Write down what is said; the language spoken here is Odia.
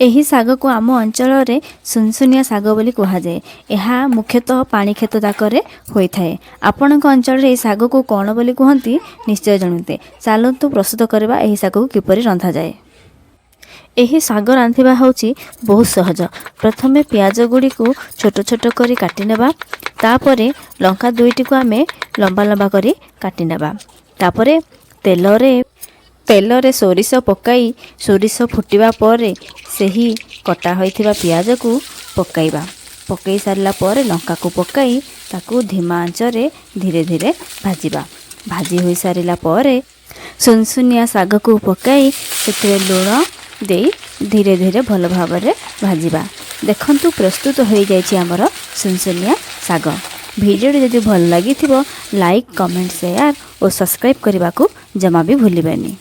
ଏହି ଶାଗକୁ ଆମ ଅଞ୍ଚଳରେ ସୁନସୁନିଆ ଶାଗ ବୋଲି କୁହାଯାଏ। ଏହା ମୁଖ୍ୟତଃ ପାଣି କ୍ଷେତ ଯାକରେ ହୋଇଥାଏ। ଆପଣଙ୍କ ଅଞ୍ଚଳରେ ଏହି ଶାଗକୁ କ'ଣ ବୋଲି କୁହନ୍ତି, ନିଶ୍ଚୟ ଜଣାନ୍ତେ। ଚାଲନ୍ତୁ ପ୍ରସ୍ତୁତ କରିବା ଏହି ଶାଗକୁ କିପରି ରନ୍ଧାଯାଏ। ଏହି ଶାଗ ରାନ୍ଧିବା ହେଉଛି ବହୁତ ସହଜ। ପ୍ରଥମେ ପିଆଜ ଗୁଡ଼ିକୁ ଛୋଟ ଛୋଟ କରି କାଟି ନେବା। ତାପରେ ଲଙ୍କା ଦୁଇଟିକୁ ଆମେ ଲମ୍ବା ଲମ୍ବା କରି କାଟି ନେବା। ତାପରେ ତେଲରେ ସୋରିଷ ପକାଇ, ସୋରିଷ ଫୁଟିବା ପରେ ସେହି କଟା ହୋଇଥିବା ପିଆଜକୁ ପକାଇବା। ପକାଇ ସାରିଲା ପରେ ଲଙ୍କାକୁ ପକାଇ ତାକୁ ଧିମା ଆଞ୍ଚରେ ଧୀରେ ଧୀରେ ଭାଜିବା। ଭାଜି ହୋଇସାରିଲା ପରେ ସୁନସୁନିଆ ଶାଗକୁ ପକାଇ ସେଥିରେ ଲୁଣ ଦେଇ ଧୀରେ ଧୀରେ ଭଲ ଭାବରେ ଭାଜିବା। ଦେଖନ୍ତୁ, ପ୍ରସ୍ତୁତ ହୋଇଯାଇଛି ଆମର ସୁନସୁନିଆ ଶାଗ। ଭିଡ଼ିଓଟି ଯଦି ଭଲ ଲାଗିଥିବ, ଲାଇକ୍, କମେଣ୍ଟ, ସେୟାର ଓ ସବସ୍କ୍ରାଇବ୍ କରିବାକୁ ଜମା ବି ଭୁଲିବେନି।